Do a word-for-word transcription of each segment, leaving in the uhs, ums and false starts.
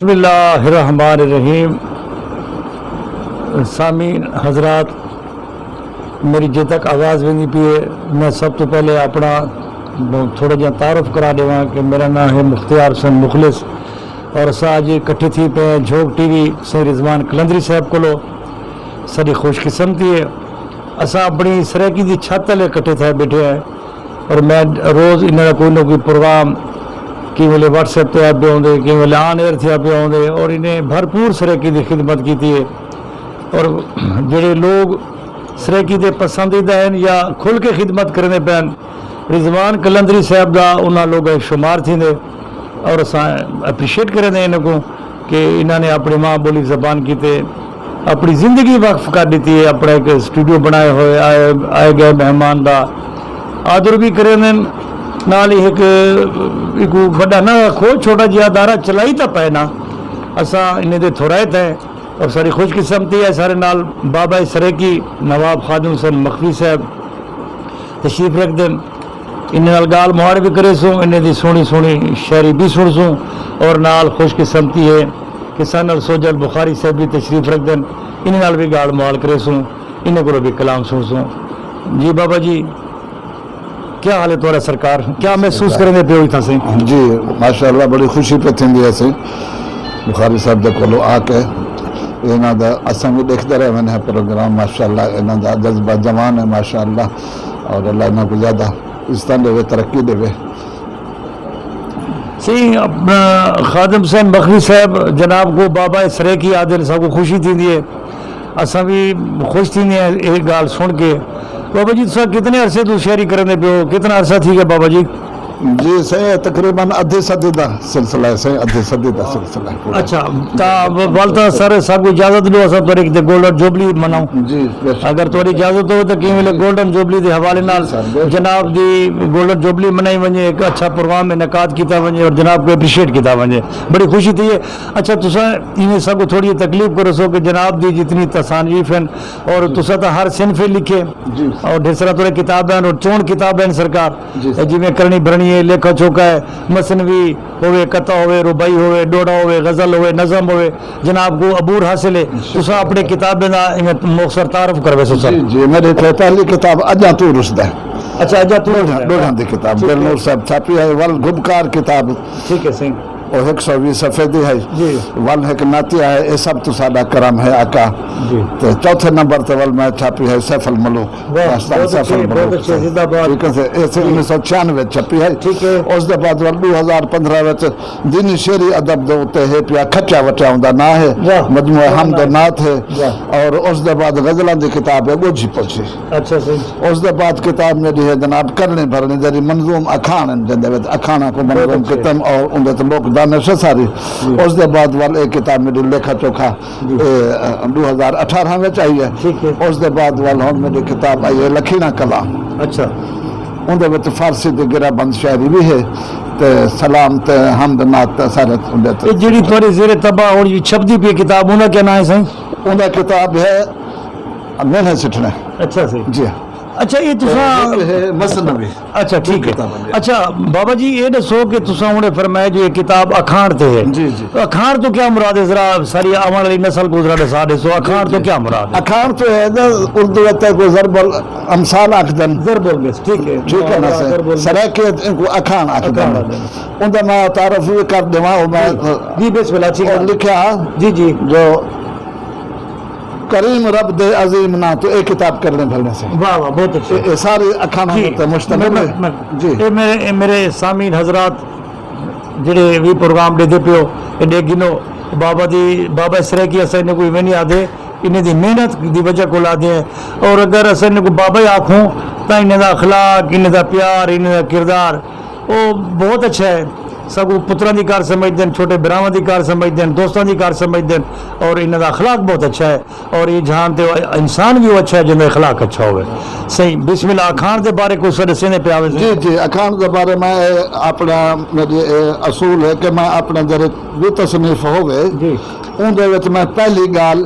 بسم اللہ الرحمن الرحیم۔ سامعین حضرات، میری جے تک آواز ویندی پئی ہے، میں سب تو پہلے اپنا تھوڑا جہا تعارف کرا ݙیواں کہ میرا نام ہے مختیار حسین مخلص، اور اساں اڄ اکٹھے تھی پئے ہیں جھوک ٹی وی سائیں رضوان قلندری صاحب کولو۔ ساݙی خوش قسمتی ہے، اساں اپݨی سرائیکی دی چھت تلے اکٹھے تھئے ٻیٹھے ہیں۔ اور میں روز انہاں دا کوئی نہ کوئی پروگرام، کہیں ویلے واٹس ایپ تے آ پیا ہوندے، کہیں ویلے آن ایئر تھیا پیا ہوندے، اور انہیں بھرپور سرائیکی دی خدمت کیتی ہے۔ اور جڑے لوگ سرائیکی دے پسندیدہ ہیں یا کھل کے خدمت کرنے پین، رضوان قلندری صاحب دا انہاں لوگاں شمار تھیندے، اور اساں اپریشیٹ کریں انہاں کو کہ انہاں نے اپنی ماں بولی زبان کیتے اپݨی زندگی وقف کر ݙتی ہے، اپݨا ہک اسٹوڈیو بݨائے ہوئے آئے، آئے ڳئے مہمان دا آدر وی کریندن، نال ہی ہک، ہک وݙا نہ آکھو، چھوٹا جیہا ادارہ چلائی تاں پئے نا، اساں انہیں دے تھورائت ہیں۔ اور ساری خوش قسمتی ہے، سارے نال بابا سرائیکی نواب خادم حسین مخفی صاحب تشریف رکھدن۔ انہیں نال ڳالھ مہاڑ وی کریسوں، انہیں دی سوہݨی سوہݨی شاعری وی سݨسوں، اور نال خوش قسمتی ہے کہ ساݙے نال سوجل بخاری صاحب وی تشریف رکھدن، انہیں نال وی ڳالھ مہاڑ کریسوں، انہیں کولوں وی کلام سݨسوں۔ جی بابا جی، کیا حال ہے تہاݙا سرکار؟ کیا محسوس کریندے پئے ہو اتھاں سئیں؟ جی، ماشاءاللہ، بڑی خوشی پئے تھیندی ہے سئیں۔ بخاری صاحب دے کولوں آ کے انہاں دا اساں وی ݙیکھدے رہے ہیں پروگرام، ماشاءاللہ، انہاں دا جذبہ جوان ہے، ماشاءاللہ، اور اللہ انہاں کو زیادہ عزتاں ݙیوے، ترقی ݙیوے۔ سئیں، اپݨا خادم حسین مخفی صاحب جناب کو بابا سرائیکی آہدن، ساکوں خوشی تھیندی ہے، اساں وی خوش تھیندے ہیں اے ڳالھ سݨ کے۔ بابا جی، تساں کتنے عرصے توں شاعری کریندے پئے ہو؟ کتنا عرصہ تھی ڳیا بابا جی؟ جی سئیں، تقریباً ادھی صدی دا سلسلہ ہے سئیں، ادھی صدی دا سلسلہ ہے پورا۔ اچھا، تاں ول تاں سر ساکوں اجازت ݙیو، اساں تہاݙی ہک گولڈن جوبلی مناؤں۔ جی، بے شک۔ اگر تہاݙی اجازت ہووے تاں کہیں ویلے گولڈن جوبلی دے حوالے نال جی سر، بے شک۔ جناب دی گولڈن جوبلی منائی ونڄے، ہک اچھا پروگرام انعقاد کیتا ونڄے اور جناب کو اپریشیٹ کیتا ونڄے۔ بڑی خوشی تھی ہے۔ اچھا، تساں ایویں ساکوں تھوڑی تکلیف کرو سو کہ جناب دی جتنی تصانیف ہیں اور تساں تاں ہر صنف لکھے جی۔ اور ڈھیر سارا تہاݙے کتاب ہیں اور چوݨ کتاب ہیں سرکار۔ جی سر۔ جیویں کرݨی بھرݨی ہے، لیکھا چوکا ہے، مثنوی ہووے، قطعہ ہووے، رباعی ہووے، ݙوہڑا ہووے، غزل ہووے، نظم ہووے، جناب کو عبور حاصل ہے۔ تساں اپݨے کتابیں دا ایویں مختصر تعارف کرویسو سر۔ جی، جی، میݙے تے پہلی کتاب اجاں توں رسدا ہے۔ اچھا، اجاں توں ݙوہڑا، رسدا ہے۔ ݙوہڑا دی کتاب، ٹھیک ہے۔ دلنور صاحب چھاپی ہے، ول گھبکار کتاب۔ ٹھیک ہے سئیں۔ او ہک سو ویہہ صفحے دی ہے۔ جی۔ ول ہک نعتیہ ہے، اے سب توں ساݙا کرم ہے آقا۔ جی۔ تے چوتھے نمبر تے ول میں چھاپی ہے سیف الملوک۔ واہ، داستان بہت سیف اچھے، الملوک بہت اچھے، تے۔ زندہ باد۔ ٹھیک ہے سئیں، اے سئیں جی۔ انیس سو چھیانوے چھپی ہے۔ ٹھیک ہے۔ اس دے بعد ول ݙو ہزار پندرہ وچ دینی شعری ادب دے اتے ہے پیا کھچا وٹیا ہوندا ناں ہے، واہ، مجموعہ کیا حمد و ناں ہے۔ نعت ہے۔ واہ۔ اور اس دے بعد غزلاں دی کتاب ہے ڳوجھی پوجھی۔ اچھا سئیں۔ اس دے بعد کتاب میݙی ہے جناب کرݨی بھرݨی، جیڑھی منظوم اکھاݨ ہن، جیندے وچ اکھاݨاں کو بہت منظوم اچھے۔ کیتم اور اوندے تے لوک دانش ساری۔ جی۔ اس دے بعد ول اے کتاب میݙی لیکھا چوکھا، جی۔ اے، ݙو ہزار اٹھارہ وچ آئی ہے۔ ٹھیک ہے۔ اس دے بعد ول ہݨ میݙی کتاب آئی ہے لکھیݨا کلام۔ اچھا۔ اوندے وچ فارسی دی گرہ بند شاعری وی ہے تے سلام تے حمد نعت تے سارے اوندے تے۔ اے جیڑھی تہاݙے زیر طبع ہݨ جی چھپدی پئی کتاب، اوندا کیا ناں ہے سئیں؟ اوندا کتاب ہے میݨے سٹھنے۔ اچھا سئیں۔ جی۔ اچھا، اے تساں ہک ہے مثنوی۔ اچھا، ٹھیک ہے۔ کتاباں دے۔ اچھا بابا جی، اے ݙسو کہ تساں ہݨ فرمایا جو اے کتاب اکھاݨ تے ہے۔ جی، جی۔ اکھاݨ توں کیا مراد ہے؟ ذرا ساری آوݨ والی نسل کو ذرا ݙسا ݙیسو، اکھاݨ جی، توں جی۔ کیا مراد ہے؟ اکھاݨ تو ہے نا، اردو وچ تے کو ضرب الامثال آکھدن۔ ضرب المثل، ٹھیک ہے۔ ٹھیک ہے نا سر؟ ضرب المثل۔ سرائیکی وچ ان کو اکھاݨ آکھدن۔ اکھاݨ آکھدن۔ اوندا میں تعارف وی کر ݙیواں، او میں جی، جی، بسم اللہ، اچھی او ڳالھ ہے۔ لکھیا جی، جی۔ جو کریم رب دے عظیم ناں تو اے کتاب کرݨے بھرݨے سے۔ واہ واہ، بہت اچھے۔ اے، اے ساری اکھاݨاں جی، تے مشتمل میں، ہے۔ میں، جی۔ اے میرے، اے میرے سامعین حضرات جڑے وی پروگرام ݙیہدے پئے ہو، اے ݙیکھ گھنو، بابا دی، بابا سرائیکی اساں انہیں کوں ایویں نہیں آہدے، انہیں دی محنت دی وجہ کول آہدے ہیں۔ اور اگر اساں انہیں کوں بابا ہی آکھوں تاں انہیں دا اخلاق، انہیں دا پیار، انہیں دا کردار او بہت اچھا ہے۔ ساکوں پتراں دی کار سمجھدن، چھوٹے بھراواں دی کار سمجھدن، دوستاں دی کار سمجھدن، اور انہاں دا اخلاق بہت اچھا ہے۔ اور اے جہان تے انسان وی او اچھا ہے جیندا اخلاق اچھا ہووے۔ سئیں، بسم اللہ، اکھاݨ دے بارے کجھ ݙسیندے پئے ہوے سئیں۔ جی، جی، اکھاݨ دے بارے میں اپݨا، میݙی اے اصول ہے کہ میں اپݨے جیڑھے وی تصنیف ہووے، جی۔ اوندے وچ میں پہلی ڳالھ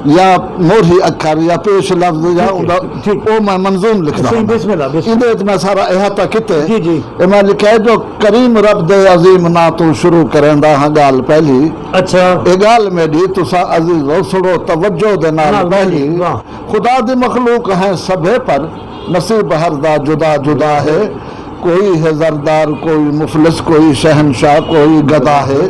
یا موڑھی اکھر یا پیش لفظ یا ٹھیک ہے، اوندا، ٹھیک۔ او میں منظوم لکھدا صحیح، ہاں۔ بسم اللہ، بسم اللہ۔ ایندے وچ میں سارا احاطہ کیتے۔ جی، جی۔ اے میں لکھیا ہے جو کریم رب دے عظیم ناں توں شروع کریندا ہاں ڳالھ پہلی۔ اچھا۔ اے ڳالھ میݙی تساں عزیزو سݨو توجہ دے نال نال پہلی۔ واہ۔ خدا دی مخلوق ہیں سبھے پر، نصیب ہر دا جدا جدا ہے۔ کوئی ہے زردار، کوئی مفلس، کوئی شہنشاہ، کوئی گدا ہے۔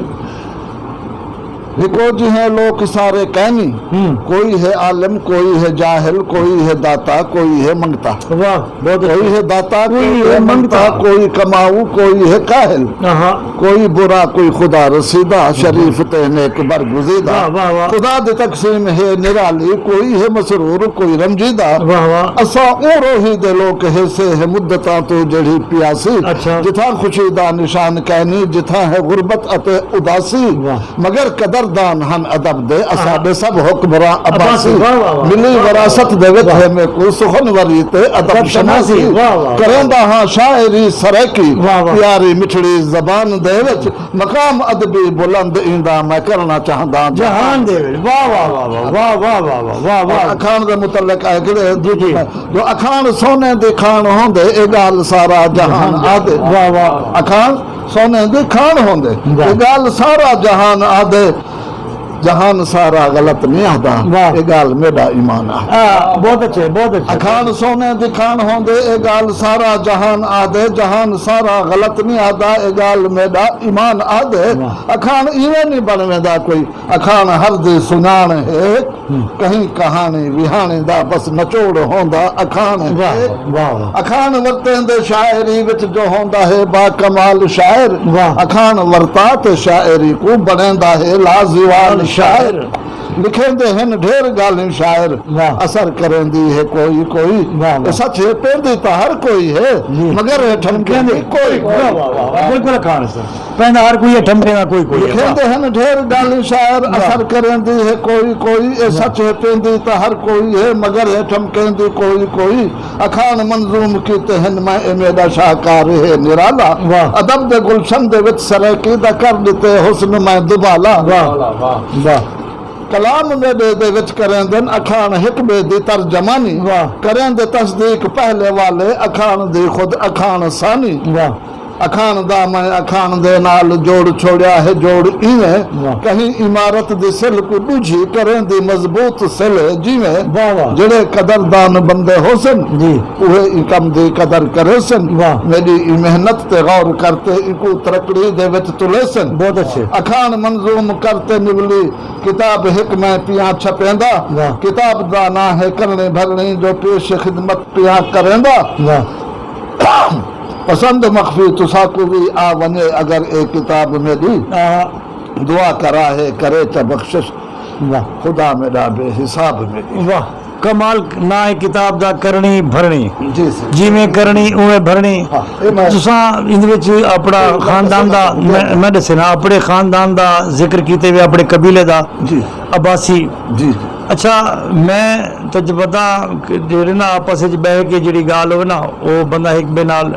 ہکو جیہیں لوک سارے کینی، ہوں۔ کوئی ہے عالم، کوئی ہے جاہل، کوئی ہے داتا، کوئی ہے منگتا۔ واہ، بہت اچھا۔ کوئی ہے داتا، کوئی کوئی ہے ہے منگتا۔ منگتا، کوئی کماؤ، کوئی ہے کاہل۔ آہا۔ کوئی برا، کوئی خدا رسیدہ، شریف تے نیک برگزیدہ۔ واہ، واہ، واہ۔ خدا دی تقسیم ہے نرالی، کوئی ہے مسرور، کوئی رنجیدہ۔ واہ، واہ۔ اساں اوں روہی دے لوک ہیسے ہے مدتاں توں جیڑھی پیاسی۔ اچھا۔ جتھاں خوشی دا نشان کینی، جتھاں ہے غربت اتے اداسی۔ واہ۔ مگر قدردان ہن ادب دے، اساݙے سب حکمراں عباسی۔ عباسی، واہ، واہ، واہ۔ ملی وراثت دے وچ ہے میکوں سخنوری تے ادب شناسی۔ واہ، واہ، واہ۔ کریندا ہاں شاعری سرائیکی، واہ، واہ۔ پیاری مٹھڑی زبان دے وچ مقام ادبی بلند ایندا میں کرݨا چاہنداں جہان دے وچ۔ واہ، واہ، واہ۔ اکھاݨ دے متعلق آئے کہ جی، جی۔ جو اکھاݨ سونے دی کھاݨ ہوندے، اے ڳالھ سارا جہان آہدے۔ واہ، واہ۔ اکھاݨ سونے دی کھاݨ ہوندے۔ واہ۔ اے ڳالھ سارا جہان آہدے، جہان سارا غلط نہیں آہدا، واہ۔ اے ڳالھ میݙا ایمان آہدے۔ آ، بہت اچھے، بہت اچھے۔ اکھاݨ سونے دی کھاݨ ہوندے، اے ڳالھ سارا جہان آہدے، جہان سارا غلط نہیں آہدا، اے ڳالھ میݙا ایمان آہدے۔ واہ۔ اکھاݨ ایویں نہیں بݨ ویندا کوئی، اکھاݨ ہر دی سنڄاݨ ہے۔ ہوں۔ کہیں کہاݨی وہاݨی دا بس نچوڑ ہوندا اکھاݨ واہ، ہے۔ واہ، واہ۔ اکھاݨ ورتیندے شاعری وچ جو ہوندا ہے با کمال شاعر۔ واہ۔ اکھاݨ ورتا تے شاعری کوں بݨیندا ہے لازوال شاعر۔ لکھیندے ہن ڈھیر ڳالھیں شاعر، واہ۔ اثر کریندی ہے کوئی کوئی۔ واہ، واہ۔ اے سچ ہے پیندی تاں ہر کوئی ہے، جی۔ مگر اے ٹھمکیندی کوئی کوئی۔ واہ، واہ، واہ، واہ۔ بالکل اکھاݨ سر۔ پیندا ہر کوئی ہے، ٹھمکیندا کوئی کوئی ہے۔ لکھیندے ہن ڈھیر ڳالھیں شاعر، واہ۔ اثر کریندی ہے کوئی کوئی، اے واہ۔ سچ ہے پیندی تاں ہر کوئی ہے، مگر ہے ٹھمکیندی کوئی کوئی۔ اکھاݨ منظوم کیتے ہن میں، اے میݙا شاہکار ہے نرالا۔ واہ۔ ادب دے گلشن دے وچ سرائیکی دا کر ݙتے حسن میں دوبالا۔ واہ، واہ، واہ۔ کلام میݙے دے وچ کریندن اکھاݨ ہک ٻئے دی ترجمانی۔ واہ۔ کریندے تصدیق پہلے والے اکھاݨ دی خود اکھاݨ ثانی۔ واہ۔ اکھاݨ دا میں اکھاݨ دے نال جوڑ چھوڑیا ہے جوڑ ایویں۔ واہ۔ کہیں عمارت دی سلھ کوں ݙوجھی کریندی مضبوط سلھ ہے جیویں۔ واہ واہ۔ جیڑھے قدردان بندے ہوسن، جی۔ اوہے ایں کم دی قدر کریسن۔ واہ۔ میݙی ایں محنت تے غور کر تے اینکوں ترکڑی دے وچ تلیسن۔ بہت اچھے۔ اکھاݨ منظوم کر تے نولی کتاب ہک میں پیاں چھپیندا۔ واہ۔ کتاب دا ناں ہے کرݨی بھرݨی جو پیش خدمت پیاں کریندا۔ واہ۔ پسند مخفی تساکوں وی آ ونڄے اگر اے کتاب میݙی۔ آ۔ دعا کرا ہے کرے چا بخشش۔ واہ۔ خدا میݙا بے حساب میݙی۔ واہ۔ کمال ناں ہے کتاب دا کرݨی بھرݨی۔ جی سر۔ جیویں کرݨی اونویں بھرݨی۔ ہاں، اے میں تساں ایندے وچ اپݨا خاندان دا، میں، میں ݙسے نا، اپݨے خاندان دا ذکر کیتے وے، اپݨے قبیلے دا۔ جی۔ عباسی۔ جی، جی۔ اچھا، میں تاں جو پتہ کہ جیڑھے نا آپس وچ ٻہہ کے جیڑھی ڳالھ ہووے نا، او بندہ ہک ٻئے نال،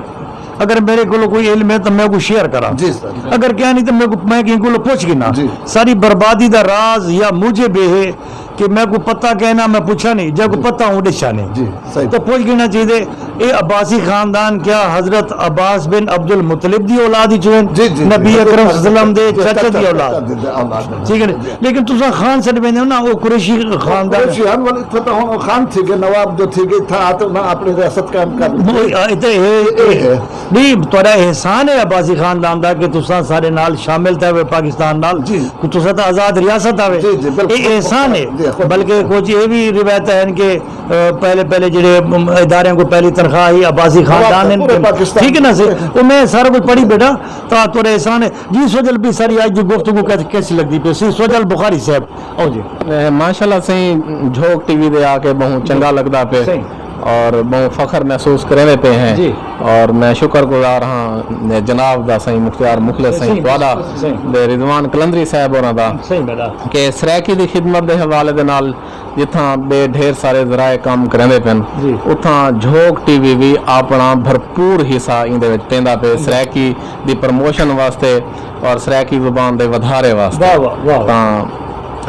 اگر میݙے کولوں کوئی علم ہے تاں میں اوکوں شیئر کراں۔ جی سر۔ اگر کہیں نہیں تاں میں کو، میں کہیں کولوں پچھ گھناں۔ جی۔ ساری بربادی دا راز یا موجب اے ہے کہ میکوں پتہ کائنا، میں پچھاں نہیں، جیکوں پتہ اوں ݙساں نہیں۔ جی، صحیح۔ تاں پچھ گھنݨا چاہیدے۔ اے عباسی خاندان کیا حضرت عباس بن عبد المطلب دی اولاد وچوں ہن؟ جی، جی، جی۔ نبی اکرم صلی اللہ علیہ وسلم دے جی، چچا دی اولاد۔ چچا دی اولاد۔ ٹھیک ہے نا؟ جی۔ لیکن تساں خان سݙ ویندے ہو نا، او قریشی خاندان۔ قریشی ہن، ول اتھاں تاں ہݨ او خان تھی ڳئے، نواب جو تھی ڳئے، اتھاں آ تے انہاں اپݨی ریاست قائم کر ݙتی۔ اے تے اے، اے، اے۔ نہیں، تہاݙا احسان ہے عباسی خاندان دا کہ تساں ساݙے نال شامل تھئے ہوئے پاکستان نال۔ جی۔ کہ تساں تاں آزاد ریاست آوے۔ جی، جی، بالکل۔ اے احسان ہے۔ جی، خود بلکہ کچھ اے وی روایت ہن کہ، آ، پہلے، پہلے جیڑھے، ام، اداریاں کوں پہلی تنخواہ ہئی عباسی خاندان پورے نے۔ پاکستان۔ ٹھیک ہے نا سر؟ او میں سارا کچھ پڑھی ٻیٹھاں، تاں تہاݙا احسان ہے۔ جی سوجل بی ساری اڄ دی گفتگو کیس-، کیسی لڳدی پئی سی؟ سوجل بخاری صاحب، آؤ جی۔ اے، ماشاءاللہ سائیں، جھوک ٹی وی تے آ کے ٻہوں چنڳا لڳدا پئے۔ صحیح۔ اور ٻہوں فخر محسوس کریندے پئے ہیں۔ جی۔ اور میں شکر گزار ہاں جناب دا سائیں مختیار مخلص سائیں، صحیح، تہاݙا صحیح۔ تے رضوان قلندری صاحب ہوراں دا صحیح بیٹا۔ کہ سرائیکی دی خدمت دے حوالے دے نال جتھاں ٻئے ڈھیر سارے ذرائع کم کریندے پن، جی۔ اتھاں جھوک ٹی وی وی اپݨا بھرپور حصہ ایندے وچ پیندا پئے، جی۔ سرائیکی دی پروموشن واسطے اور سرائیکی زبان دے ودھارے واسطے۔ واہ، واہ، واہ، واہ۔ تاں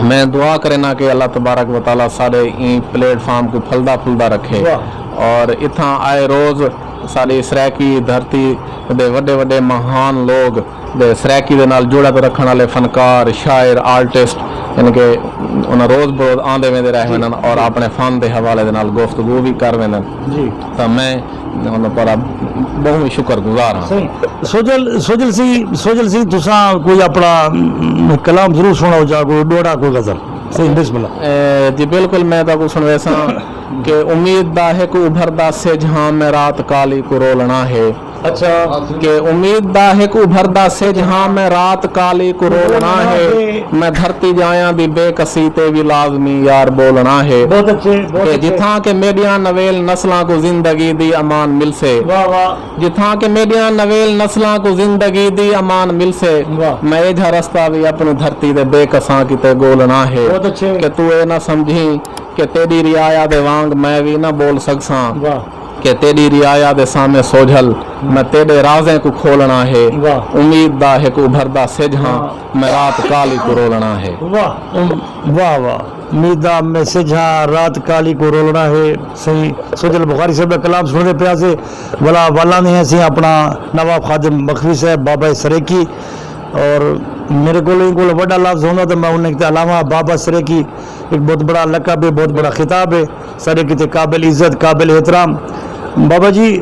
میں دعا کرینا کہ اللہ تبارک و تعالی ساڈے ایں پلیٹ فارم کوں پھلدا پھلدا رکھے۔ اور اتھاں آئے روز ساڈی سرائیکی دھرتی دے وڈے وڈے مہان لوگ دے سرائیکی دے نال جڑت رکھن والے فنکار، شاعر، آرٹسٹ، یعنی کہ انہاں روز بروز آندے ویندے رہ ویندن اور اپنے فن دے حوالے دے نال گفتگو بھی کر ویندن۔ جی۔ تاں میں انہاں پر بہت شکر گزار ہاں۔ سوجل سوجل سی سوجل سی تساں کوئی اپنا کلام ضرور سناؤ جا کوئی ڈوڑا کوئی غزل۔ صحیح، بسم اللہ۔ جی بالکل، میں تاکو سنویساں کہ امید دا ہک ابھردا سجھ ہاں، میں رات کالی کو رولنا ہے۔ اچھا۔ کہ امید دا ہک ابھردا سجھ ہاں، میں رات کالی کو رولنا ہے۔ میں دھرتی جایاں دی بے کسی تے وی لازمی یار بولنا ہے۔ بہت اچھے، بہت کہ اچھے۔ جتھاں کہ میڈیاں نویل نسلاں کو زندگی دی امان ملسے۔ واہ واہ۔ جتھاں کہ میڈیاں نویل نسلاں کو زندگی دی امان ملسے۔ واہ۔ میں ایجھا رستہ وی اپنی دھرتی دے بے کساں کیتے گولنا ہے۔ بہت اچھے۔ کہ تو اے نہ سمجھیں کہ تیڈی رعایا دے وانگ میں وی نہ بول سگساں۔ واہ۔ کہ تیڈی رعایا دے سامنے سوجھل میں تیڈے رازیں کو کھولنا ہے۔ واہ۔ امید دا ہک ابھردا سجھ ہاں، میں رات کالی کو رولنا ہے۔ واہ۔ واہ واہ۔ امید دا میں سجھ ہاں، رات کالی کو رولنا ہے۔ سائیں سوجھل بخاری صاحب دا کلام سنڑدے پیا سے۔ ولا والا نہیں ہے سی اپنا نواب خادم مخفی صاحب، بابا سریکی۔ اور میرے کو ان کو وڈا لفظ ہوندا تو میں انہیں کیتے علاوہ بابا سریکی ایک بہت بڑا لقب ہے، بہت بڑا خطاب ہے، سارے کیتے قابل عزت، قابل احترام۔ بابا جی،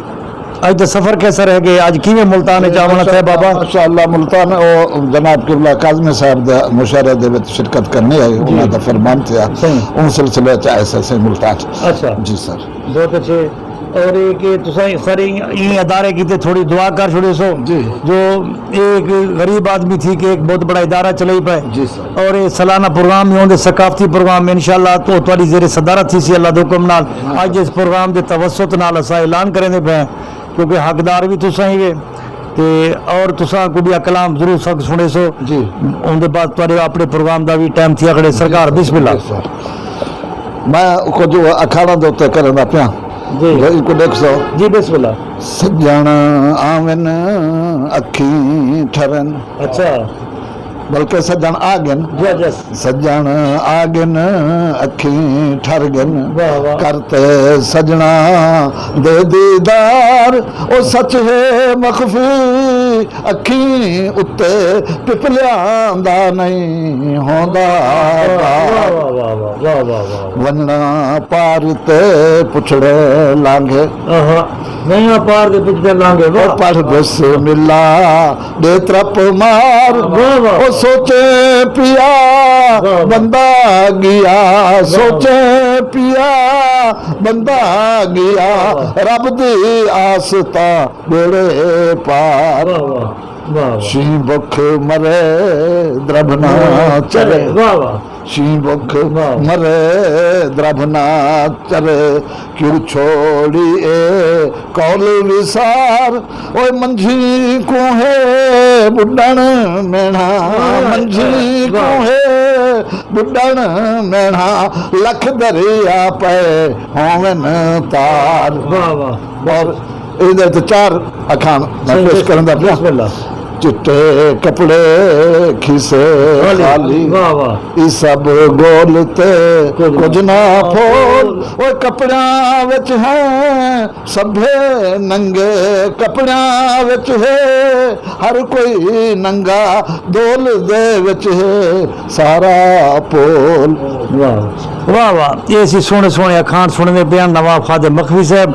اج دا سفر کیسا رہ گئے؟ اج کیویں ملتان وچ آونا تھے بابا؟ ماشاءاللہ، ملتان او جناب قبلہ کاظمی صاحب دا مشاعرہ دے وچ شرکت کرنے آئے، جی۔ انہاں دا فرمان تھیا۔ صحیح۔ اون سلسلے چ آئے سے، سے ملتان۔ اچھا۔ جی سر۔ بہت اچھے۔ اور یہ کہ تساں سارے ایں ادارے کیتے تھوڑی دعا کر چھوڑے سو، جی۔ جو ایک غریب آدمی تھی کہ ایک بہت بڑا ادارہ چلائی پائے۔ جی سر۔ اور یہ سالانہ پروگرام ہی ہوندے، ثقافتی پروگرام، انشاءاللہ تو تہاڈی زیر صدارت تھی سی اللہ دے حکم نال۔ ہاں۔ اج اس پروگرام دے توسط نال اساں اعلان کریں دے پئے ہیں، کیونکہ حقدار بھی تساں ہی وے۔ تے اور تساں کو بھی کلام ضرور سک سنے سو۔ جی۔ اون دے بعد تہاڈے اپنے پروگرام دا بھی ٹائم تھیا کھڑے۔ سرکار، بسم اللہ۔ جی سر۔ میں کچھ اکھاڑاں دے اتے کرن دا پیاں۔ جی۔ جو ان کو دیکھ سو۔ جی، بسم اللہ۔ سجن آون اکھیں ٹھرن۔ اچھا۔ بلکہ سجن آ گن۔ جی، جی۔ سجن آ گن، اکھیں ٹھر گن۔ واہ، واہ۔ کر تے سجنا دے دیدار، او سچ ہے مخفی، اکھیں اتے پپلیاں دا نہیں ہوندا۔ واہ، واہ، واہ، واہ، واہ، واہ، واہ۔ ونجنا پار تے پچھڑے لانگھے۔ آہا۔ نئیاں پار دے پچھلے لانگے، او واہ۔ پڑھ بسم اللہ، ݙے ترپ مار۔ واہ، واہ۔ او سوچیں پیا، واہ، واہ۔ بندہ ڳیا، واہ، واہ۔ سوچیں پیا، بندہ ڳیا۔ واہ، واہ۔ رب دی آس تاں ٻیڑے پار۔ واہ، واہ۔ واہ، واہ۔ شینہہ بکھ مرے، دربھ نہ، واہ، واہ۔ چرے۔ واہ، واہ۔ شینہہ بکھ، واہ، مرے، دربھ نہ چرے، کیوں چھوڑی اے قول وسار۔ اوئے منجھی کوں ہے ٻݙݨ میݨا، واہ، منجھی، واہ، کوں ہے ٻݙݨ میݨا، لکھ دریا پئے ہوون تار۔ واہ، واہ۔ اور ایندے تے چار اکھاݨ میں، صحیح، پیش کرݨ دا پیا۔ بسم اللہ۔ چٹے کپڑے کھیسے خالی، خالی۔ واہ، واہ۔ ای سب ڳول تے کجھ، کجھ نہ نہ پھول۔ پھول۔ او کپڑیاں وچ ہیں سبھے ننگے، کپڑیاں وچ ہے ہر کوئی ننگا، دول دے وچ ہے سارا پول۔ واہ، واہ، واہ۔ اے سی سوہݨے سوہݨے اکھاݨ سݨدے پئے ہن نواب خادم مخفی صاحب۔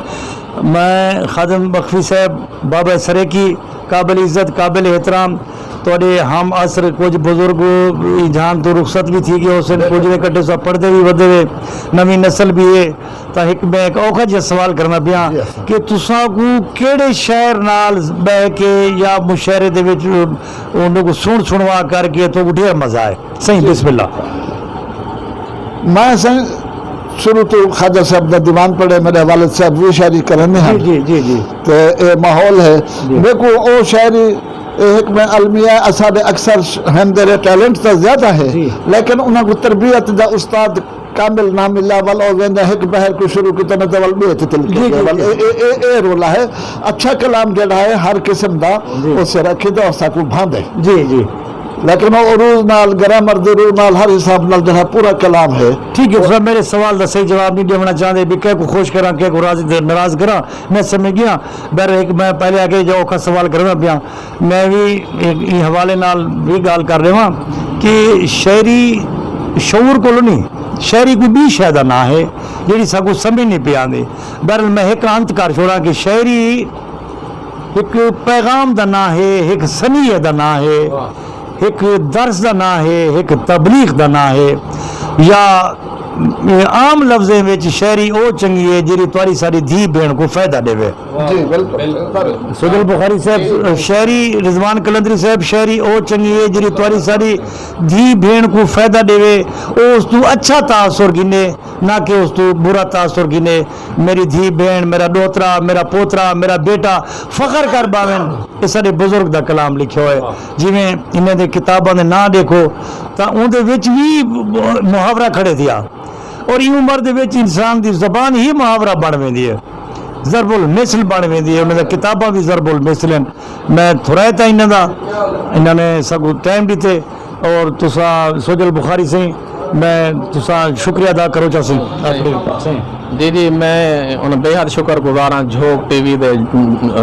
میں خادم مخفی صاحب، بابا سریکی، قابل عزت، قابل احترام، تہاݙے ہم عصر کجھ بزرگ جہان توں رخصت بھی تھی ڳئے ہوسن، کجھ دے کٹھے سا پڑھدے بھی ودے وے، نویں نسل بھی ہے۔ تاں ہک، میں ہک اوکھا جیہا سوال کرݨا پیاں، جی سر، کہ تساں کوں کیڑھے شاعر نال ٻہہ کے یا مشاعرے دے وچ انہاں کوں سݨ سݨوا کر کے تہاکوں ڈھیر مزہ آئے؟ سائیں، جی، بسم اللہ۔ میں سائیں شروع توں خواجہ صاحب دا دیوان پڑھے، میݙے والد صاحب وی شاعری کریندے ہن۔ جی، جی، جی۔ تے اے ماحول ہے۔ جی۔ میکوں او شاعری، اے ہک میں المیہ، اساݙے اکثر ش-، ہن دے ٹیلنٹ تاں زیادہ ہے، جی، لیکن انہاں کوں تربیت دا استاد کامل نہ ملا، ول او ویندا ہک بحر کوں شروع کیتا نہ تے ول ٻئے تے چل کے، جی، جی، ول جی۔ اے، اے، اے، اے رولا ہے۔ اچھا کلام جیڑھا ہے ہر قسم دا، جی، او سر رکھے تے اساکوں بھاندے۔ جی، جی۔ لیکن میں عروض نال، گرامر دے عروض نال، ہر حساب نال جڑا پورا کلام ہے۔ ٹھیک ہے، تساں میرے سوال دا صحیح جواب نہیں ݙیوݨا چاہندے، بھی کہیں کوں خوش کراں، کہیں کوں راضی تے ناراض کراں، میں سمجھ گیا۔ بہر ایک میں پہلے آگے جو اوکھا سوال کرنا پیا، میں بھی ایک، ایں حوالے نال بھی ڳالھ کر ݙیواں کہ شاعری شعور کولوں نہیں، شاعری کوئی ٻی شے دا ناں ہے، جیڑھی ساکوں سمجھ نہیں پئی آندی۔ بہرحال میں ہک انت کر چھوڑاں کہ شاعری ہک پیغام دا ناں ہے، ہک صنیعے دا ناں ہے، ہک درس دا ناں ہے، ہک تبلیغ دا ناں ہے، یا عام لفظیں وچ شاعری او چنڳی ہے جیڑھی تہاݙی ساݙی دھی بھیݨ کوں فائدہ ݙیوے۔ جی، بالکل۔ سجل بخاری صاحب، شاعری، رضوان قلندری صاحب، شاعری او چنڳی ہے جیڑھی تہاݙی ساݙی دھی بھیݨ کوں فائدہ ݙیوے، او اس توں اچھا تاثر گھنے، نہ کہ اس توں برا تاثر گھنے۔ میری دھی بھیݨ، میرا ݙوہترا، میرا پوترا، میرا بیٹا فخر کر ٻاہون، اے ساݙے بزرگ دا کلام لکھیا ہوئے۔ جیویں انہیں دے کتاباں دے ناں ݙیکھو تاں اوندے وچ وی محاورہ کھڑے تھیا۔ اور ایں عمر دے وچ انسان دی زبان ہی محاورہ بݨ ویندی ہے، ضرب المثل بݨ ویندی ہے۔ انہاں دا کتاباں وی ضرب المثل ہن۔ میں تھورائے تاں انہاں دا، انہاں نے ساکوں ٹائم ݙتے، اور تساں سوجل بخاری سئیں، میں تساں شکریہ ادا کرو چا سئیں۔ جی جی، میں ان بے حد شکر گزار ہاں جھوک ٹی وی دے،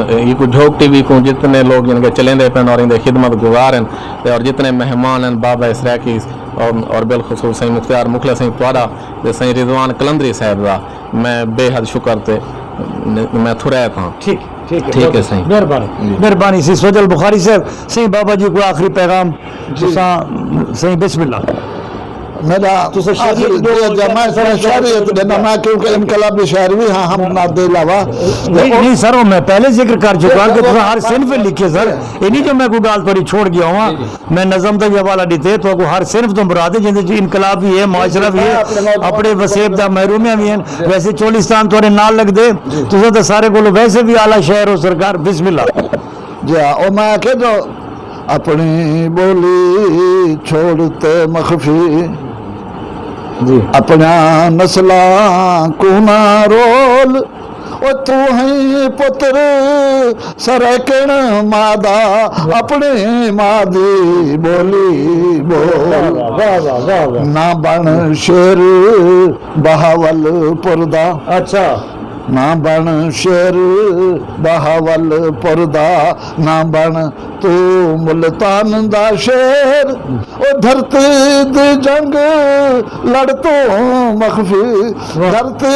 ایکوں جھوک ٹی وی کوں جتنے لوگ جن کے چلیندے پن اور ان دے خدمت گزار ہیں، تے اور جتنے مہمان ہیں، بابا اسرائیل اور، اور بالخصوص سئیں مختیار مخلص سئیں تہاݙا تے سئیں رضوان قلندری صاحب دا میں بے حد شکر تے میں تھورائت ہاں۔ ٹھیک، ٹھیک ہے، ٹھیک ہے بہت سئیں۔ مہربانی، جی۔ مہربانی سئیں سوجل بخاری صاحب۔ سئیں بابا جی کوئی آخری پیغام؟ جی۔ تساں سئیں بسم اللہ۔ میرا تساں شہری آخری جو جی، جی، میں تھوڑا شہریت دینا، میں کیونکہ انقلابی شاعر بھی ہاں، ہم نہ دے علاوہ۔ نہیں، نہیں سر، میں پہلے ذکر کر چکا کہ تساں ہر صنف لکھے سر۔ یہ نہیں جو میں کوئی گال تھوڑی چھوڑ گیا ہاں۔ جی، جی۔ میں نظم دا وی حوالہ ݙتے، تہاکوں ہر صنف توں مراد ہے، جیندے وچ انقلاب وی ہے، معاشرہ وی ہے، اپݨے وسیب دا محرومیاں وی ہن۔ ویسے چولستان تہاݙے نال لڳدے، تساں تاں سارے کولوں ویسے وی اعلیٰ شاعر ہو سرکار، بسم اللہ۔ جی ہاں، او میں آکھیا جو اپݨی ٻولی چھوڑ تے مخفی، جی۔ اپݨیاں نسلاں کوں نہ رول، او توں ہیں پتر سرائیکݨ ماء دا، اپݨی ماء دی ٻولی ٻول۔ واہ، واہ، واہ، واہ، واہ۔ نہ بݨ شیر بہاول پور دا۔ اچھا۔ نہ بݨ شیر بہاول پور دا، نہ بݨ توں ملتان دا شیر۔ او دھرتی دی جنگ لڑ توں مخفی، واہ۔ دھرتی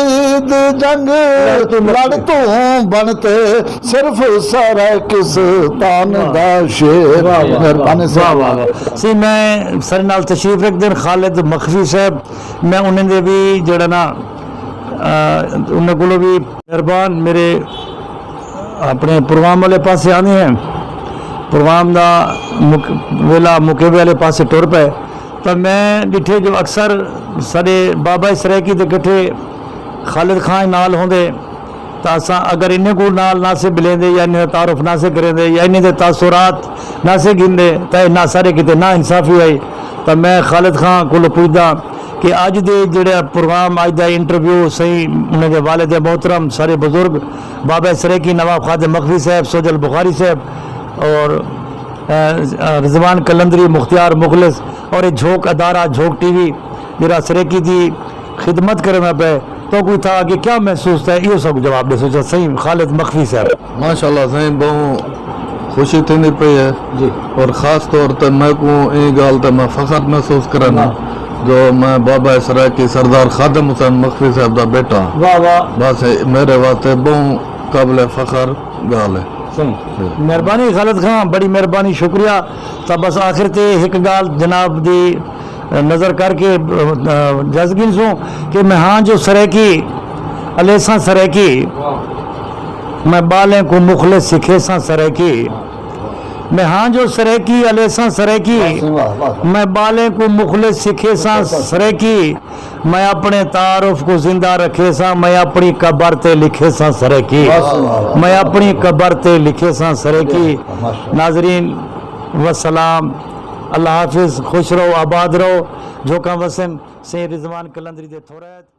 دی جنگ لڑ توں مخفی۔ لڑ توں بݨ تے صرف سرائیکستان دا شیر۔ واہ، واہ، مہربانی واہ، صاحب۔ واہ، واہ۔ سی میں سر نال تشریف رکھدن خالد مخفی صاحب، میں انہیں دے بھی جڑا نا، آ، انہیں کولو بھی مہربان میرے اپݨے پروگرام والے پاسے آندے ہیں، پروگرام دا مک-، ویلا مکیوے والے پاسے ٹر پئے، تاں میں ݙٹھے جو اکثر ساݙے بابا سرائیکی دے کٹھے خالد خان نال ہوندے، تاں اساں اگر انہیں کوں نال نہ سے ملیندے یا انہیں دا تعارف نہ سے کریندے یا انہیں دے تاثرات نہ سے گھندے، تاں اے نہ ساݙے کیتے نا انصافی ہئی۔ تاں میں خالد خان کولوں پچھداں کہ اڄ دے جڑے پروگرام، اڄ دا انٹرویو سئیں انہیں دے والد محترم سارے بزرگ بابا سرائیکی نواب خادم مخفی صاحب، سوجل بخاری صاحب اور، آ، آ، رضوان قلندری، مختیار مخلص اور اے جھوک ادارہ، جھوک ٹی وی، جڑا سرائیکی دی خدمت کریندا پئے، تہاکوں اتھاں آ کے کیا محسوس تھئے، ایہو ساکوں جواب ݙیسو۔ اچھا، سئیں خالد مخفی صاحب۔ ماشاءاللہ سئیں، ٻہوں خوشی تھیندی پئی ہے۔ جی۔ اور خاص طور تے میکوں ایں ڳالھ تے میں فخر محسوس کریندا، واہ۔ جو میں بابا سرائیکی سردار خادم حسین مخفی صاحب دا بیٹا ہاں۔ واہ، واہ۔ بس میرے واسطے ٻہوں قابل فخر ڳالھ ہے۔ سئیں۔ جی۔ مہربانی خالد خان، بڑی مہربانی، شکریہ۔ تاں بس آخر تے ہک ڳالھ جناب دی نظر کر کے، آ، جس گھنسوں کہ میں ہاں جو سرائیکی، الیساں سرائیکی، میں ٻالیں کوں مخلص سکھیساں سرائیکی۔ میں ہاں جو سرائیکی، الیساں سرائیکی، واہ، واہ، واہ۔ میں ٻالیں کوں مخلص سکھیساں سرائیکی۔ میں اپݨے تعارف کوں زندہ رکھیساں، میں اپݨی قبر تے لکھیساں سرائیکی۔ واہ، واہ، واہ۔ میں اپݨی قبر تے لکھیساں سرائیکی۔ ماشاءاللہ۔ ناظرین، والسلام، اللہ حافظ، خوش رہو، آباد رہو۔ جھوکاں وسن سئیں رضوان قلندری دے تھورائت۔